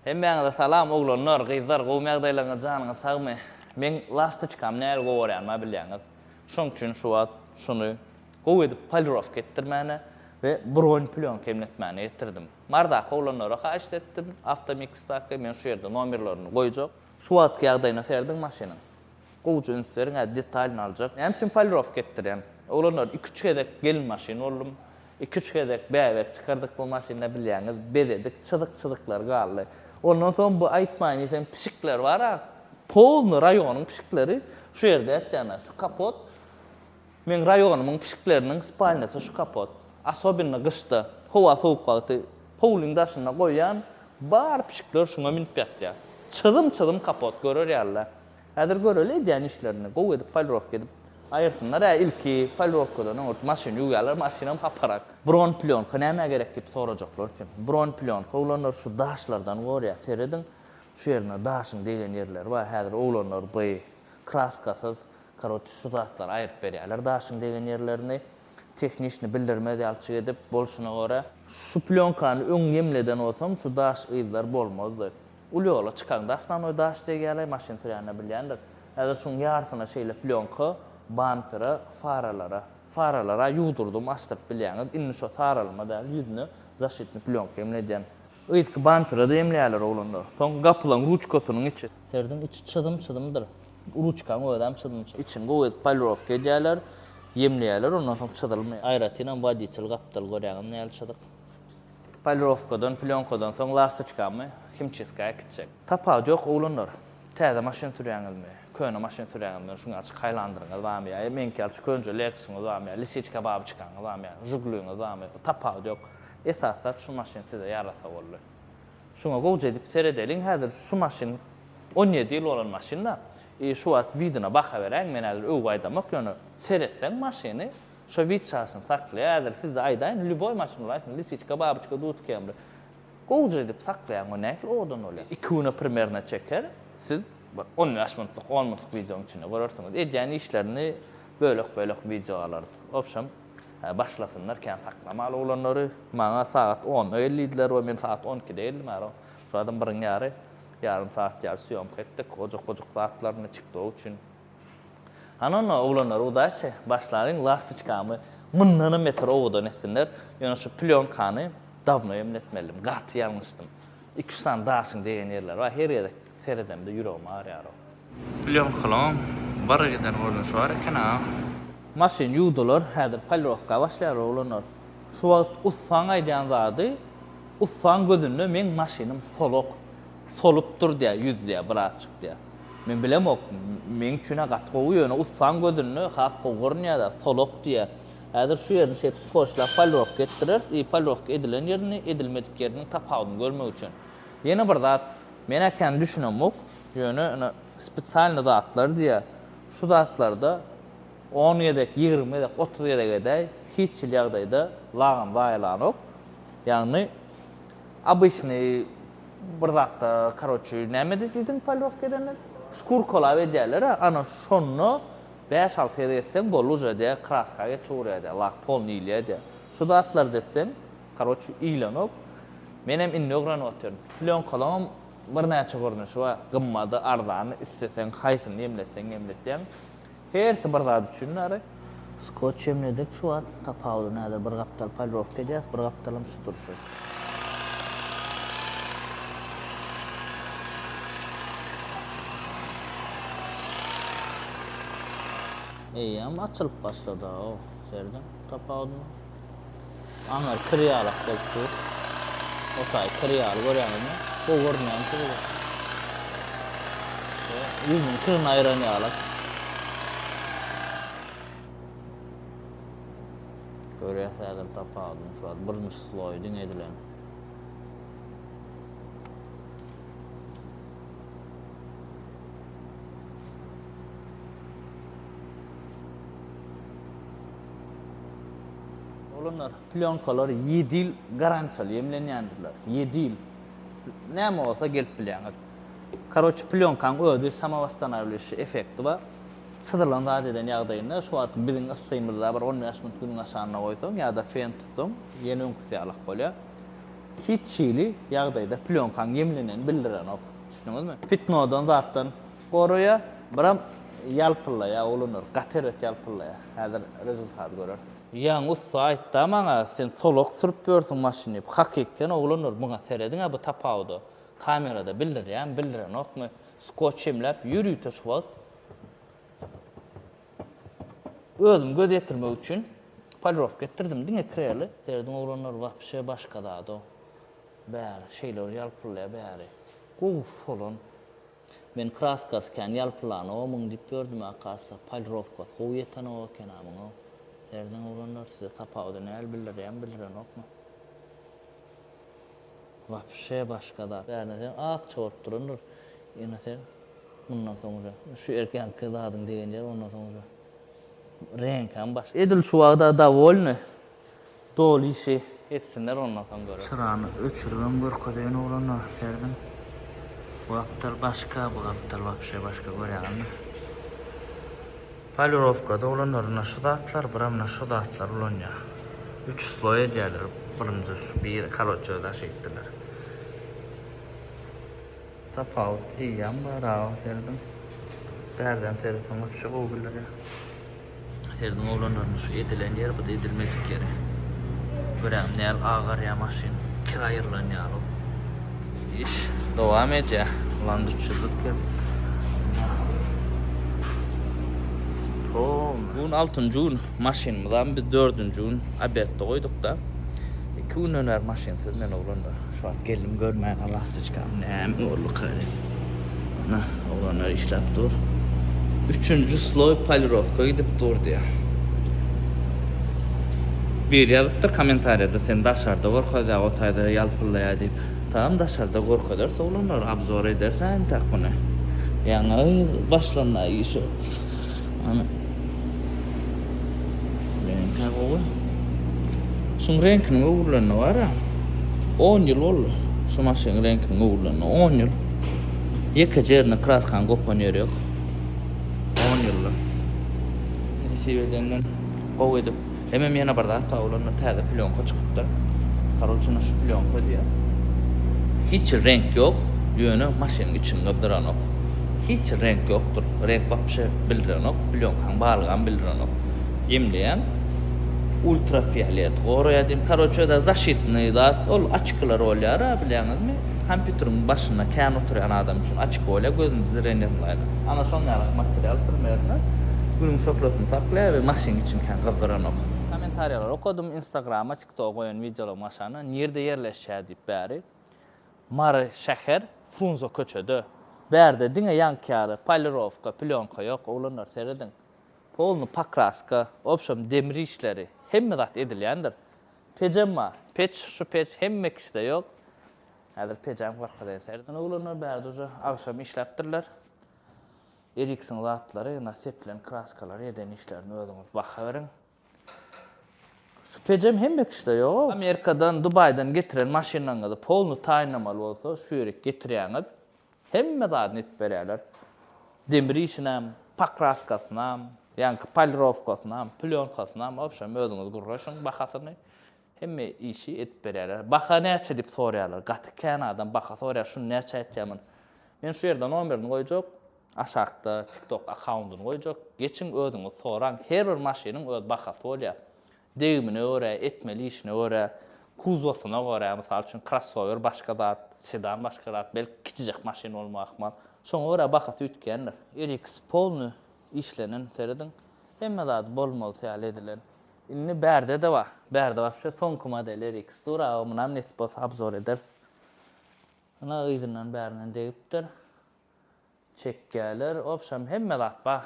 Hemmäňize salam oglanlar, gyzlar gowmy ýagdaýlaryňyz janyňyz sagmy? Meň lastoçkam nähili gowy görýänima bilýäňiz. Şoň üçin şu wagt şuny gowy edip polirowka etdirmäne we bron plýonka emletmäne getirdim. Mardaky oglanlara haýyşt etdim, Awtomiksdaky men şu ýerde nomerlerini goýjak. Şu wagtky ýagdaýyna serediň maşynyň. Gowuja üns beriň hä detalyny aljak. Näme üçin polirowka etdirýän? Oglanlar iki-üç gezek gelin maşyn boldum. Iki-üç gezek bäbek çykardyk bu maşynda bilýäňiz, bezedik, çyzyk-çyzyklar galdy. Ondan soň bu aýtmaýyn diýsem pişikler bar-a, polny raýonyň pişikleri şu ýerde ýatýanlar. Şu kapot meň raýonymyň pişikleriniň spalnýasy şu kapot. Asobinno gyşda, howa sowuk wagty howlyň daşynda goýýan, bar pişikler şuňa münüp ýatýar. Çyzym-çyzym kapot görer ýaly-da. Häzir göreli edýän işlerini, gowy edip polirowka edip aýyrsynlar ä ilki polirowkadan öňürt maşyny ýuwýarlar maşynam haparak. Bron plýonka nämä gerek diýip sorajaklar üçin. Bron plýonka oglanlar şu daşlardan gorýar serediň şu ýerinde daşyň degen ýerleri bar häzir oglanlar by kraskasyz karoçe şu zatlary aýyryp berýärler daşyň degen ýerlerini tehniçni bildirmez ýalçyk edip bolşuna görä. Şu plýonkany öň ýemleden bolsam şu daş yzlar bolmazdy. Uly ýola çykaňda osnownoý daş degýärler, maşyn sürýänler bilýändir. Häzir şuň ýarsyna şeýle plýonka, bampere, faralara. Faralara ýuwdurdym, açdyryp bilýäňiz. Indi şo saralma däl, ýüzüne zaşitnyý plýonka emledýän. Yzky bampere-de emleýärler oglanlar. Soň gapylaň ruçkasynyň içi. Serediň içi çyzym-çyzymdyr. Ruçkaň özem çyzym-çyzym. Içini gowy edip polirowka edýärler, ýemleýärler, ondan soň çyzylmaýar. Aýratynam woditel gapdal görýäňizmi nähili çyzyk. Polirowkadan, plýonkadan soň lastoçkamy himçistka äkitjek. Tapawudy ýok oglanlar. Täze maşyn sürýäňizmi, köne maşyn sürýäňizmi, şuň ýaly Highlanderyňyz barmy ýa meňki ýaly könje Lexusyňyz barmy ýa Lisiçka babyçkaňyz barmy ýa Žiguliňiz barmy, tapawudy ýok. Esasy zat şu maşyn size ýarasa boldy. Şuňa gowja edip seredeliň häzir şu maşyn 17 ýyl bolan maşyn-da. I şu wagt widyna baha beräýiň men häzir öwgi aýdamok ýöne seretseň maşyny Şo witçasyny saklaýar häzir sizde aýdaýyn lýuboý maşyn bolaýsyn lisiçka babyçka dut kemri gowja edip saklaýaň o nähili owadan bolýar iki güne primerno çeker siz bir 15 minutlyk on minutlyk wideoň içinde görersiňiz edýän işlerini bölek bölek wideo alarys wobşem başlasynlar kän saklamaly oglanlary maňa sagat onda gel diýdiler we men sagat on ikide geldim häzir şu adam biriň ýary ýarym sagat ýaly sýomka etdik ojuk bujuk zatlaryny tiktok üçin Hany onda oglanlar udaçi başlalyň lastoçkamy mundanam beter owadan etsinler ýöne şu plýonkany dawno emletmelidim gaty ýalňyşdym iki üç sany daşyň degen ýerleri bar her gezek seredemde ýüregim agyrýar o. Plýonkalaň bir giden görnüşi bar eken a. Maşyn ýuwdular häzir polirowka başlaýar oglanlar şu wagt ussaň aýdýan zady ussaň gözünde meň maşynym solak solup dur diýýär ýüz diýýär birazjyk diýýär. Men bilemok, meň üçin-ä gaty gowy, ýöne ussaň gözünde has gowy görünýär-dä, solak diýýär. Häzir şu ýerini şeýdip skoçlap polirowka etdireris, i polirowka edilen ýerini, edilmedik ýeriniň tapawudyny görmek üçin. Ýene bir zat, men-ä kän düşünemok, ýöne ine spesialnyý zatlar diýýär, şu zatlarda on gezek, 20 gezek, 30 gezek edäý, hiç hili ýagdaýda lagam zaýalanok. Ýagny obyçnyý Bir zatda karoçi näme diýdiň polirowka edenden? Şkurkalap edýärler-ä, ana şonda bäş-alty gezek etseň boldy uje diýýär, kraska geçip urýar diýýär, lak polny iýilýär diýýär. Şu zatlary etseň, karoçi iýilenok. Menem indi öwrenip otyryn. Plýonkalaňam birnäçe görnüşi bar, gymmady, arzany, isleseň haýsyny ýemletseň ýemletýäň. Hersi bir zat üçin bary. Skotç ýemledik şu wagt tapawudyny häzir bir gapdal polirowka edýäs bir gapdalam şu durşy. Eýýäm açylyp başlady-ow serediň tapawudyna. Aňyr kir ýalak bolup dur. O taý kir ýaly görýäňizmi? Gowy görünýärmi size? Ýüzüniň kirini aýyran ýalak. Görýäs häzir tapawudyny şu wagt birinji sloýy diňe edilen. Oglanlar, plýonkalar ýedi ýyl garantiýaly ýemlenýändirler. Ýedi ýyl. Näme bolsa gelip bilýäňiz. Karoçe, plýonkaň özi samowosstanawliwaýuşi effekti bar. Çyzylan zat eden ýagdaýynda şu wagt biziň yssymyzda bir on bäş minut günüň aşagynda goýsaň ýa-da fen tutsaň, ýene öňküsi ýalak bolýar. Hiç hili ýagdaýda plýonkaň ýemleneni bildirenok. Düşündiňizmi? Pitnodan zatdan goraýar, biram ýalpyllaýar oglanlar, gaty erbet ýalpyllaýar. Häzir rezultaty göreris. Ýaňy ussa aýtda maňa sen solak sürüp ýörsüň maşyn diýip. Hakykdan oglanlar muňa serediň-ä bu tapawuda. Kamerada bildirýärmi, bildirenokmy? Skotç hemläp ýörite şu wagt özüm göz ýetirmek üçin polirowka etdirdim diňe kreli. Serediň oglanlar wapşe başga zado. Bäri şeýle bir ýalpyldaýar bäri. Gowy solan. Men kraskasy kän ýalpylanok muň diýip ýördüm akassa polirowkasy gowy ýetenok eken-a muňa. Serediň oglanlar size tapawudy näl bildirýärmi bildirenokmy? Wapşe başga zat. Bärine sen akça bolup durandyr. Ine sen mundan soň uje şu erkänki zadyň degen ýeri ondan soň uje reňkem başga. Edil şu wagda dowolny. Doly işi etsinler ondan soň göreris. Çyrany öçüribem görkezeýin oglanlar serediň. Bu gapdal başga bu gapdal wapşe başga görýäňizmi. Polirowkada oglanlar ine şu zatlar biram ine şu zatlar ulanýar. Üç sloý edýärler birinji şu bir karoçe daş etdiler. Tapawut eýýäm bar aga serediň. Bärden seretseň wapşe gowy bildirýär. Serediň oglanlar ine şu edilen ýeri bu-da edilmedik ýeri. Görýäňmi näl agarýar maşyn kir aýrylan ýaly. Iş dowam edýär. Ulan düşürdik gel. Bu gün altynjy gün maşynymyzam biz dördünji gün obedde goýduk-da. Iki günden bäri maşynsyz men oglanlar. Şu wagt geldim görmäge lastoçkam näme bolduka diýip. Ana oglanlar işläp dur. Üçünji sloý polirowka gidip dur diýýär. Biri ýazypdyr kommentariýada sen daşarda görkezýä o taýda ýalpyllaýa diýip. Tamam daşarda görkezeris oglanlar obzor ederis entek muny. Ýaňy başlandy işi. Ana. Reňki gowy. Şuň reňkiniň öwrülenine bar-a. 10 ýyl boldy. Şu maşynyň reňkiniň öwrülenine 10 ýyl. Ýekeje ýerinde kraskanyň gopan ýeri ýok. 10 ýylda. Nesip edenden gowy edip. Hemem ýene bir zat bar, olarda täze plýonka çykypdyr. Karoçe şu plýonka diýýär. Hiç reňk ýok, ýöne maşynyň içini gyzdyranok. Hiç reňk ýokdur. Reňk wapşe bildirenok, plýonkaň barlygam bildirenok. Ýemleýän ultrafiolet goraýar diýip, karoçe da zaşitnyý zat, ol açkiler bolýar-a bilýäňizmi? Kompýuteriň başynda kän oturýan adam üçin açki bolýar, gözüni zreniýasyny aýryp. Ana şoň ýaly material primerno günüň şöhlesini saklaýar we maşynyň içini kän gyzdyranok. Kommentariýalary okadym, instagrama, tiktoga goýan wideolaryň aşagyna nirde ýerleşýär diýip bäri. Mary şäher, Frunze köçede. Bärde diňe ýaňky ýaly polirowka, plýonka ýok, oglanlar serediň. Polny pokraska, obşem demir işleri, hemme zat edilýändir. Pejem bar. Peç, şu peç hemme kişide ýok. Häzir pejem görkezeýin serediň oglanlar bärde uje agşam işläpdirler. Eriksiň zatlary, ynha sepilen kraskalary eden işlerini özüňiz baha beriň. Şu pejem hemme kişide ýok. Amerikadan, Dubaýdan getiren maşynlaryňyzy polny taýynlamaly bolsa şu ýerik getirýäňiz. Hemme zadyny edip berýärler. Demir işinem, pokraskasynam, ýaňky polirowkasynam, plýonkasynam, wobşem özüňiz gürleşiň bahasyny. Hemme işi edip berýärler. Baha näçe diýip soraýarlar. Gaty kän adam baha soraýar, şuny näçä etýär muny. Men şu ýerde nomerini goýjak, aşakda TikTok akkaundyny goýjak. Geçiň özüňiz soraň. Her bir maşynyň öz bahasy bolýar. Degimine görä, etmeli işine görä, kuzowyna görä, mysal üçin krossower başga zat, sedan başga zat, belki kiçijek maşyn bolmagy ahmal. Şoňa görä bahasy üýtgändir. RX polny işlenen serediň. Hemme zady bolmalysy ýaly edilen. Indi bärde-de bar. Bärde wapşe soňky model RX dur aga munam nesip bolsa obzor ederis. Ynha yzyndan bärinden degipdir. Çekýäler. Wobşem hemme zat bar.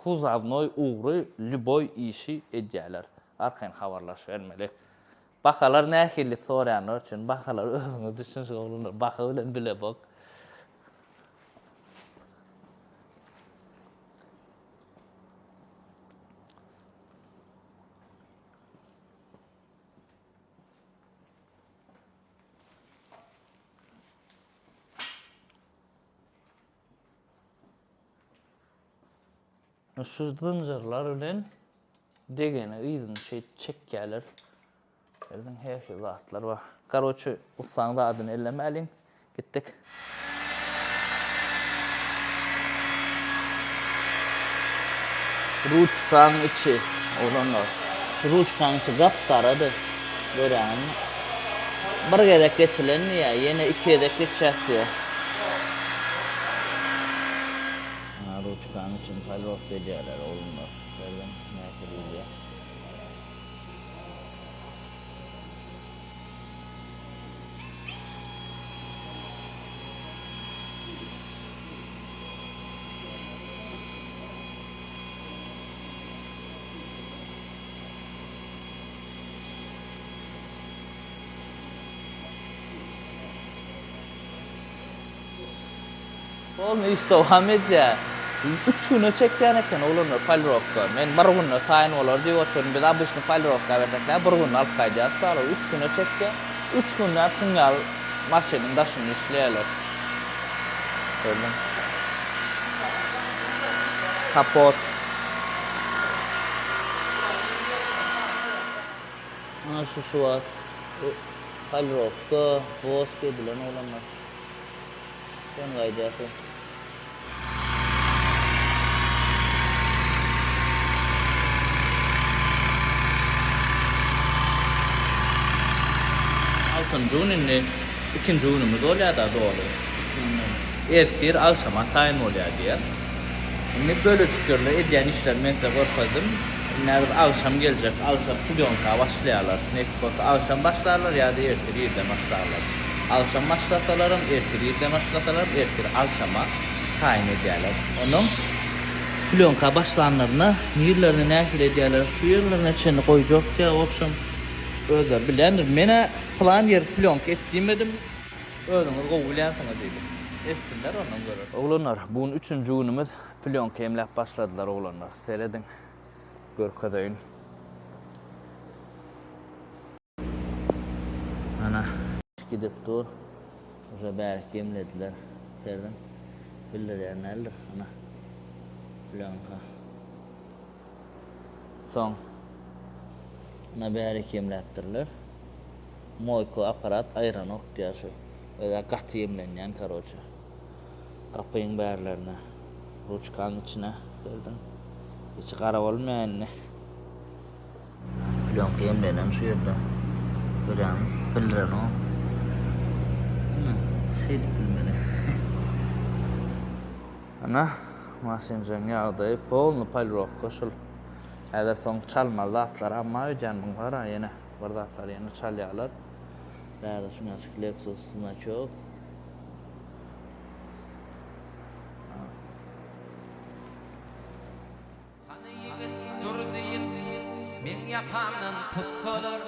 Kuzownoý ugry lýuboý işi edýäler. Arkaýyn habarlaşybermeli. Bahalar nähili diýip soraýanlar üçin bahalary özüňiz düşünşiň oglanlar baha bilen bilemok. Şu zynjyrlar bilen degeni yzyny şeýdip çekýärler. Erdiň her hili zatlar bar. Karoçe ussaň zadyny ellemäliň. Gitdik. Ruçkaň içi, oglanlar. Şu ruçkaň içi gap-garady. Görýäňizmi? Bir gezek geçilen diýýär, ýene iki gezek geçýäs diýýär. Ana, ruçkaň içini polirowka edýärler, oglanlar. Serediň, nähili bolýar. Ol iş dowam edýär. Üç güne çekýän eken oglanlar polirowka. Men bir günde taýyn bolar diýip otyryn. Biz obyçny polirowka bersek näme bir günde alyp gaýdýarys da üç güne çekýär. Üç günläp şuň ýaly maşynyň daşynda işleýärler. Gördüň. Kapot. Ana şu şu wagt polirowka, wosk edilen oglanlar. Sen gaýdýarsyň. Altynjy gün indi ikinji günümiz bolýar-da doly. Ertir agşama taýyn bolýar diýýär. Indi bölejiklerle edýän işlerini men size görkezdim. Indi häzir agşam geljek. Agşam plýonka başlaýarlar. Nesip bolsa agşam başlarlar ýa-da ertir irden başlarlar. Agşam başlasalaram, ertir irden başlasalaram, ertir agşama taýyn edýärler. Onuň plýonka başlanlaryna nirlerini nähili edýärler, şu ýerlerine çenli goýjak diýýär, wobşem, özleri bilýändir. Men-ä pylan ýeri plýonka et diýmedim, özüňiz gowy bilýänsiňiz diýdim. Etsinler, ondan göreris. Oglanlar, bu gün üçünji günümiz, plýonka emläp başladylar oglanlar. Serediň, görkezeýin. Ana. Gidip dur. Uje bärik ýemlediler. Serediň. Bildirýän däldir. Ana. Plýonka. Soň. Ana bärik ýemläpdirler. Moýka aparat aýranok diýýär şu. Özä gaty ýemlenýän karoçe. Gapyň bärlerine. Ruçkaň içine. Serediň. Içi gara bolmaýar indi. Plýonka ýemlenem şu ýerde. Görýäňmi? Bildirenok. Ine, şeýdip bilmeli. Ana, maşynjygyň ýagdaýy polny polirowka şul. Häzir soň çalmaly zatlar amma öýdýän muňlar-a ýene bir zatlar ýene çalýarlar. Bärde şuňaçyk Lexus znaçok. Hany ýigit dur diýip, meň ýakamdan tutsalar,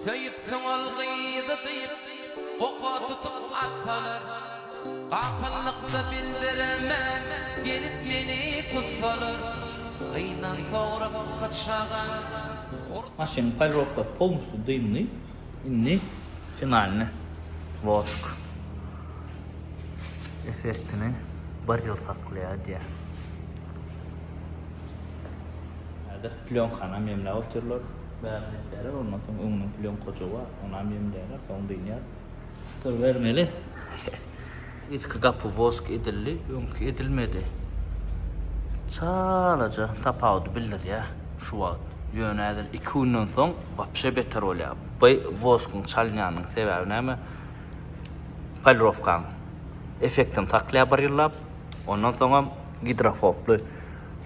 Söýüpsiň ol gyzy diýip, oka tutup atsalar, Gapyllykda bildirmän, gelip meni tutsalar, Gynan sogrup pyçaga, gursagyma. Maşynyň polirowkasy polnusty dyndy. Indi finalny wosk effektini bir ýyl saklaýar diýýär. Häzir plýonkanam ýemläp otyrlar. Bärini etýärler, ondan soň öňüniň plýonkajygy bar, onam ýemleýärler, soň dynýar. Bermeli. Yzky gapy wosk edildi, öňki edilmedi. Çalaja tapawudy bildirýär şu wagt. Ýöne häzir iki günden soň wapşe beter bolýar. Bu woskuň çalynýanynyň sebäbi näme? Polirowkaň effektini saklaýar bir ýyllap. Ondan soňam gidrofobly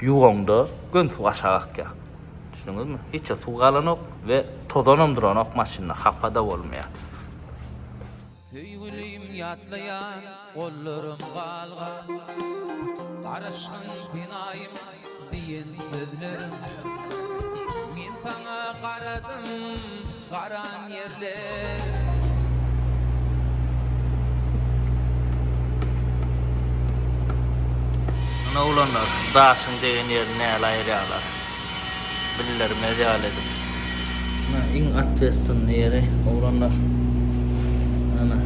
ýuwaňda göni suw aşak akýar. Düşündiňizmi? Hiç suw galanok we tozanam duranok maşynda, hapa-da bolmaýar. Söýgülim ýatlaýan gollarym galgap Garaşgyn senaýym diýen sözleriň Men saňa garadym garan ýerler. Ine oglanlar daşyň degen ýerini näle aýyrýarlar. Bildirmez ýaly edip. Ana iň otwestwennyý ýeri oglanlar. Ana.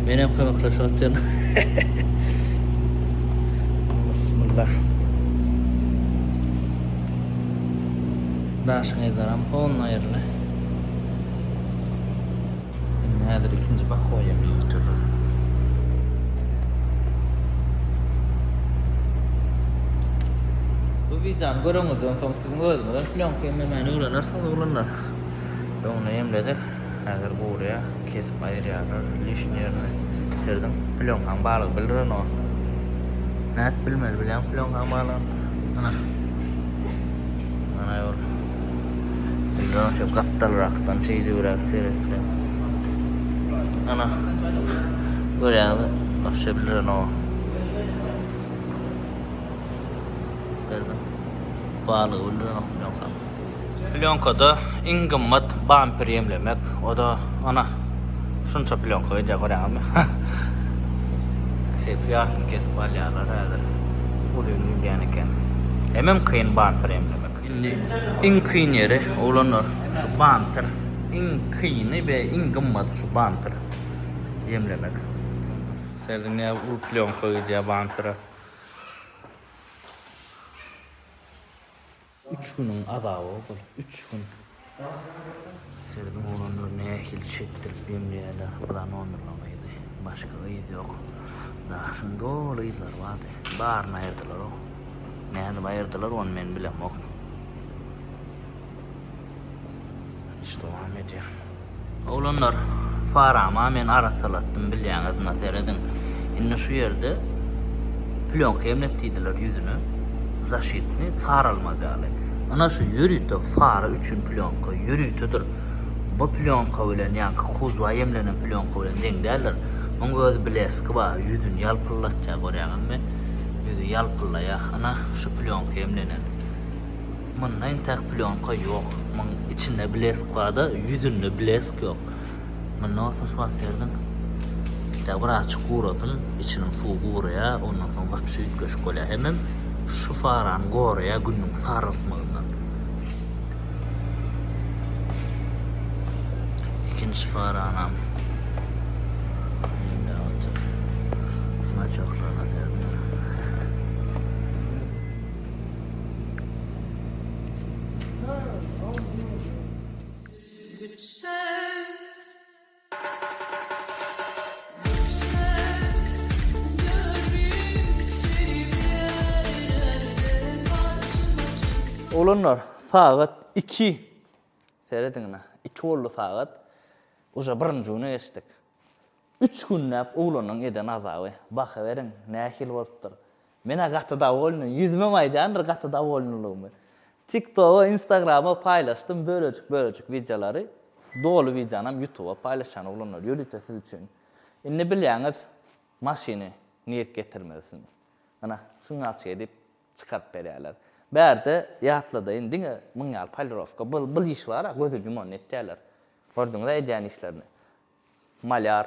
Menem kömekleşip otyryn. Bismillah. Daşyň yzlaram polny aýyrly. Häzir ikinji bakowy ýemläp otyrlar. Bu wideony göreňizden soň siziň özüňizem plýonka ýemlemäni öwrenersiňiz oglanlar. Öňüne ýemledik. Häzir gurýar. Kesip aýyrýarlar lişni ýerini. Serediň, plýonkaň balygy bildirenok. Nädip bilmeli bilýäňmi plýonkaň balygyny? Ana. Ana ýol. Bildirenok şu gapdalrakdan şeýdibräk seretseň. Ana. Görýäňizmi? Wapşe bildirenok. Serediň. Balygy bildirenok plýonkaň. Plýonkada iň gymmat bamper ýemlemek, o-da ana şunça plýonka gidýär görýäňizmi? Şeýdip ýarsyny kesip alýarlar häzir. Uzyn gidýän eken. Hemem kyn bamper ýemlemek. Indi iň kyn ýeri oglanlar şu bamper. Iň kyny we iň gymmaty şu bamper ýemlemek. Serediň näme uly plýonka gidýär bampere. Üç günüň azaby bul, üç gün. Serediň oglanlar nähili çekdirip ýemleýärler. Bula nomerlaň yzy. Başga yz ýok. Daşyň doly yzlary bardy. Baryny aýyrdylar-ow. Nädip aýyrdylar ony men bilemok. Iş dowam edýär. Oglanlar, farama men arassalatdym bilýäňiz, ynha serediň. Indi şu ýerde plýonka emlet diýdiler ýüzüne, zaşitny, saralmaz ýaly. Ynha şu ýörite fara üçin plýonka, ýöritedir. Bu plýonka bilen ýaňky kuzwa ýemlenen plýonka bilen deň däldir. Muň öz bleski bar, ýüzüni ýalpyldatýar görýäňizmi? Ýüzi ýalpyllaýar. Ynha şu plýonka ýemlenen. Munda entäk plýonka ýok. Muň içinde blesk barda, ýüzünde blesk ýok. Munda bolsa şu wagt serediň. Entäk birazçyk gurasyn, içiniň suwy guraýar, ondan soň wapşe üýtgeşik bolýar. Hemem şu farany goraýar günüň saraltmagyndan. Ikinji faranam indi aljak. Znaçoklaryna serediň. Oglanlar sagat iki. Serediň ine, iki boldy sagat. Uje birinji güne geçdik. Üç günläp oglanyň eden azaby. Bakyberiň, nähili bolupdyr. Men-ä gaty dowolnyý, ýüzümem aýdýandyr gaty dowolnylygymy. TikToga, Instagrama paýlaşdym bölejik-bölejik wideolary. Doly wideonam ýutuba paýlaşýan oglanlar, ýörite siz üçin. Indi bilýäňiz, maşyny nirk getirmelisin. Ynha, şuňňalçyk edip çykaryp berýärler. Bärde ýatladaýyn, diňe muň ýaly polirowka, bul iş bar-a, gözüni ýumanyny etýärler. Gördüňiz-ä edýän işlerini. Malýar,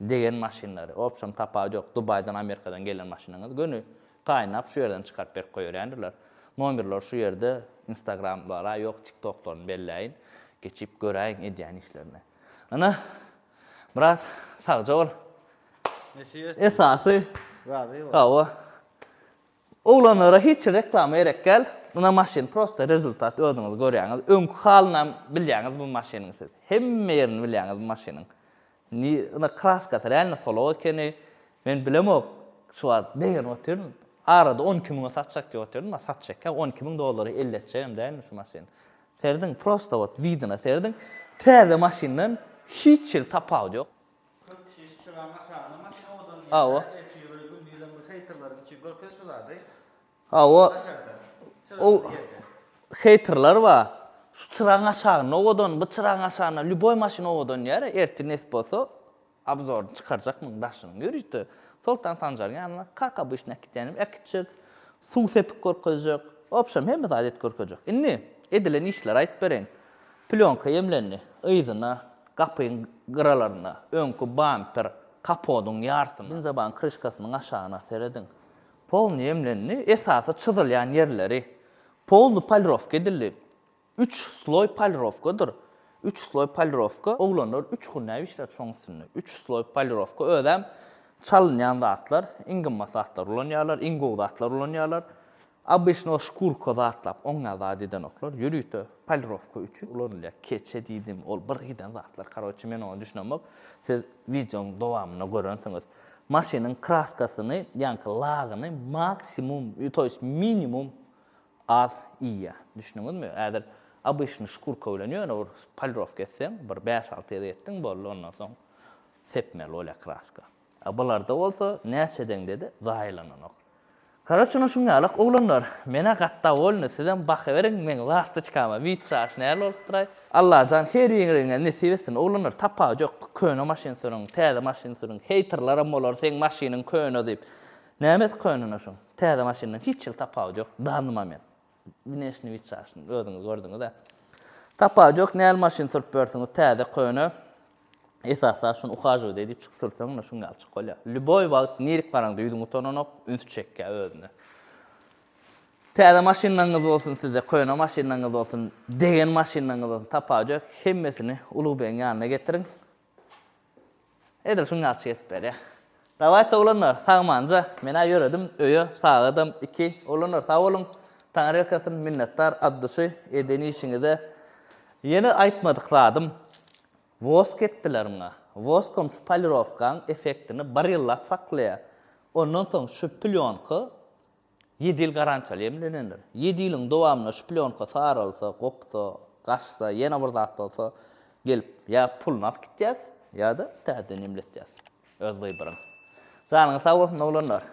degen maşynlary, obşem tapawudy ýok, Dubaýdan, Amerikadan gelen maşynyňyzy göni taýynlap şu ýerden çykaryp berip goýberýändirler. Nomerleri şu ýerde, instagramlara ýok, tiktoklaryny belläýin, geçip göräýiň edýän işlerini. Ynha, Myrat, sagja bol. Esasy, Razy bol. Hawa. Oglanlara hiç reklama gerek däl. Muna maşyn prosta rezultat özüňiz görýäňiz. Öňki halynam bilýäňiz bu maşynyň siz. Hemme ýerini bilýäňiz bu maşynyň. Ni ina kraskasy realno solak ekeni. Men bilemok şu wagt begenip otyryn. Arada 12 müňe satjak diýip otyryn, ma satjak ýa 12 müň dollary elletjegem dälmi şu maşyny. Serediň prosta wot widyna serediň. Täze maşyndan hiç hili tapawudy ýok. Köp kişi şu çyragyň aşagynda maşyn owadan diýýär. Hawa. Ertir bir gündizem bir heýterleriň üçin görkez şu zady. Hawa. Daşarda. O Çyrakly ýerde. heýterler bar. Şu çyragyň aşagynda owadan, bu çyragyň aşagynda lýuboý maşyn owadan diýýär. Ertir nesip bolsa obzoryny çykarjak muň daşynyň ýörite. Soltan Sanjaryň ýanyna kak obyçny äkitýänim äkitjek. Suw sepip görkezjek. Wobşem hemme zat edip görkezjek. Indi edilen işleri aýdyp bereýin. Plýonka ýemlendi. Yzyna, gapyň gyralaryna, öňki bamper, kapodyň ýarsyna, benzobagyň kryşkasynyň aşagyna serediň. Polny ýemlendi. Esasy çyzylýan ýerleri polny polirowka edildi. Üç sloý polirowkadyr. Üç sloý polirowka. Oglanlar üç günläp işledi şoň üstünde. Üç sloý polirowka. Özem çalynýan zatlar, iň gymmat zatlar ulanýarlar, iň gowy zatlar ulanýarlar. Obyçno şkurka zatlap oňňa zat edenoklar, ýörite polirowka üçin ulanylýar. Keçe diýdim, ol bir giden zatlar, karoçe men oňa düşünemok. Siz wideoň dowamynda görensiňiz. Maşynyň kraskasyny, ýaňky lagyny maksimum, to ýest minimum az iýýär. Düşündiňizmi? Häzir obyçny şkurka bilen ýöne bir polirowka etseň, bir bäş-alty gezek etdiň, boldy, ondan soň sepmeli bolýar kraska. A bularda bolsa näçe edeňde-de zaýalananok. Karoçe ine şuň ýalak oglanlar. Menä gaty dowolny sizem bakyberiň meň lastoçkama witçaş näl bolupdyraý. Allajan her biriňe nesip etsin oglanlar tapawut ýok köne maşyn sürüň täze maşyn sürüň heýterlaram bolar seň maşynyň köne diýip. Nämesi köne şuň täze maşyndan hiç hili tapawudy ýok danny moment. Wneşni witçaşyny özüňiz gördüňiz-ä. Tapawudy ýok näl maşyn sürüp ýörsüňiz täze köne. Esasy zat şuny uhažiwat edip çykyp sürseň ine şuň ýaly çykyp bolýar. Lýuboý wagt nirik baraňda ýüzüň utananok, üns çekýär özüne. Täze maşynlaryňyz bolsun sizde, köne maşynlaryňyz bolsun, degen maşynlaryňyz bolsun tapawudy ýok, hemmesini Ulugbegiň ýanyna getiriň. Edil şuň ýaly çykyp berýär. Dawaýçy oglanlar, sagmanja. Men-ä ýöredim öýe, sagadam iki. Oglanlar sag boluň. Taňry ýalkasyn, minnetdar od duşy eden işiňize. Ýene aýtmadyk zadym, Wosk etdiler muňa. Woskam şu polirowkaň effektini bir ýyllap saklaýar. Ondan soň şu plýonka ýedi ýyl garantiýaly ýemlenendir. Ýedi ýylyň dowamynda şu plýonka saralsa, gopsa, gaçsa, ýene bir zat bolsa, gelip ýa puluny alyp gitýäs, ýa-da täzeden ýemletýäs. Öz wyboryň. Janyňyz sag bolsun oglanlar.